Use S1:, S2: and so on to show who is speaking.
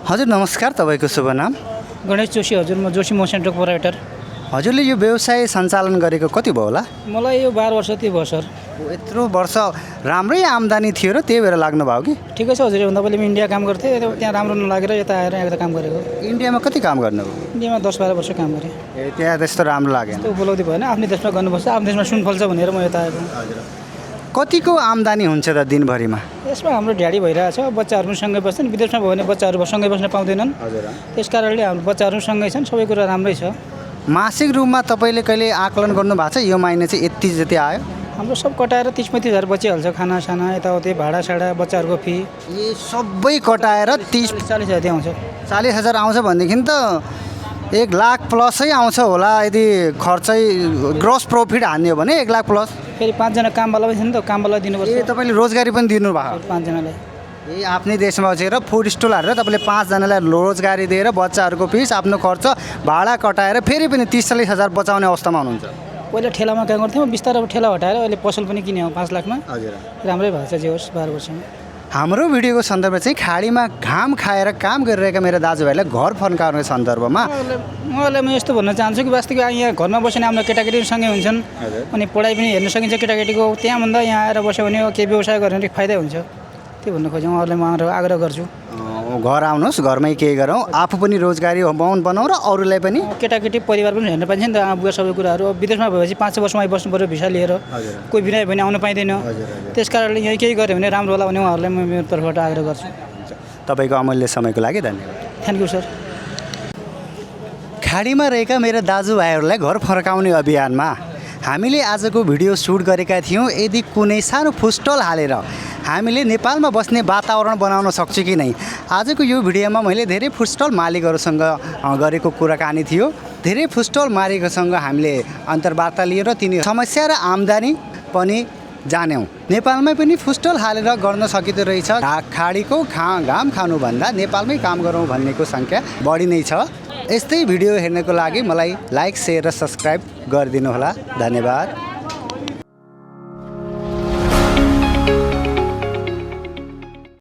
S1: हजुर नमस्कार, तपाईँको शुभ नाम?
S2: गणेश जोशी हजुर, म जोशी मोसन प्रोप्राइटर।
S1: हजुरले यो व्यवसाय सञ्चालन गरेको कति भयो होला?
S2: मलाई यो 12 वर्ष ती भयो सर।
S1: यत्रो वर्ष राम्रै आम्दानी थियो र त्यही भएर लाग्नुभयो कि?
S2: ठिकै छ हजुर, भन्दा पहिले म इन्डिया काम गर्थेँ, त्यहाँ राम्रो नलागेर यता आएर यता काम गरेको।
S1: इन्डियामा कति काम गर्नुभयो?
S2: इन्डियामा 10-12 वर्ष काम गरेँ।
S1: त्यहाँ त्यस्तो राम्रो लागेन?
S2: त्यो उपलब्धि भएन, आफ्नै देशमा गर्नुपर्छ, आफ्नो देशमा सुन फल्छ भनेर म यता आएको।
S1: हजुर। कतिको आम्दानी हुन्छ त दिनभरिमा?
S2: यसमा हाम्रो ढ्याडी भइरहेछ, बच्चाहरू पनि सँगै बस्छन्, विदेशमा भयो भने बच्चाहरू सँगै बस्न पाउँदैनन्।
S1: हजुर।
S2: त्यस कारणले हाम्रो बच्चाहरू सँगै छन्, सबै कुरा राम्रै छ।
S1: मासिक रूपमा तपाईँले कहिले आकलन गर्नुभएको छ यो महिना चाहिँ यति जति आयो?
S2: हाम्रो सब कटाएर 30-35 हजार बचिहाल्छ, खानासाना यताउति भाडासाडा बच्चाहरूको फी
S1: ए सबै कटाएर
S2: 30-40 हजार आउँछ।
S1: 40,000 आउँछ भनेदेखि त 1 लाख प्लसै आउँछ होला यदि खर्चै ग्रोस प्रफिट हान्ने हो भने 1 लाख प्लस।
S2: फेरि 5 जना कामवाला पनि छ नि त, कामवाला दिनुपर्छ।
S1: ए तपाईँले रोजगारी पनि दिनुभएको?
S2: 5 जनालाई।
S1: ए आफ्नै देशमा बसेर फुड स्टल हालेर तपाईँले 5 जनालाई रोजगारी दिएर बच्चाहरूको फिस आफ्नो खर्च भाडा कटाएर फेरि पनि 30-40 हजार बचाउने अवस्थामा हुनुहुन्छ?
S2: पहिला ठेलामा काम गर्थ्यौँ, बिस्तारै ठेला हटाएर अहिले पसल पनि किन्यौँ 5 लाखमा।
S1: हजुर।
S2: राम्रै भएको छ जे होस् 12 वर्षमा।
S1: हाम्रो भिडियोको सन्दर्भ चाहिँ खाडीमा घाम खाएर काम गरिरहेका मेरो दाजुभाइलाई घर फर्काउने सन्दर्भमा
S2: उहाँलाई म यस्तो भन्न चाहन्छु कि वास्तविक यहाँ घरमा बस्ने हाम्रो केटाकेटीसँगै हुन्छन् अनि पढाइ पनि हेर्न सकिन्छ केटाकेटीको, त्यहाँभन्दा यहाँ आएर बस्यो भने केही व्यवसाय गर्ने अलिक फाइदा हुन्छ, त्यो भन्न खोजेँ। उहाँहरूलाई म आग्रह गर्छु
S1: घर आउनुहोस्, घरमै केही गरौँ, आफू पनि रोजगारी बनाउँ र अरूलाई पनि।
S2: केटाकेटी परिवार पनि हेर्न पाइन्छ नि त, बुवा सबै कुराहरू। विदेशमा भएपछि 5 वर्षमा बस्नु पऱ्यो भिसा लिएर, कोही बिना भने आउनु पाइँदैन। त्यस कारणले यहीँ केही गऱ्यो भने राम्रो होला भने उहाँहरूलाई म मेरो तर्फबाट आग्रह गर्छु।
S1: तपाईँको अमूल्य समयको लागि धन्यवाद।
S2: Thank you sir.
S1: खाडीमा रहेका मेरा दाजुभाइहरूलाई घर फर्काउने अभियानमा हामीले आजको भिडियो सुट गरेका थियौँ। यदि कुनै सानो फुस्टल हालेर हामीले नेपालमा बस्ने वातावरण बनाउन सक्छु कि नै, आजको यो भिडियोमा मैले धेरै फुस्टल मालिकहरूसँग गरेको कुराकानी थियो। धेरै फुस्टल मालिकहरूसँग हामीले अन्तर्वार्ता लिएर तिनी समस्या र आम्दानी पनि जान्यौँ। नेपालमै पनि फुस्टल हालेर गर्न सकिँदो रहेछ। खाडीको घाम खानुभन्दा नेपालमै काम गरौँ भन्नेको सङ्ख्या बढी नै छ। यस्तै भिडियो हेर्नको लागि मलाई लाइक, सेयर र सब्सक्राइब गरिदिनुहोला। धन्यवाद।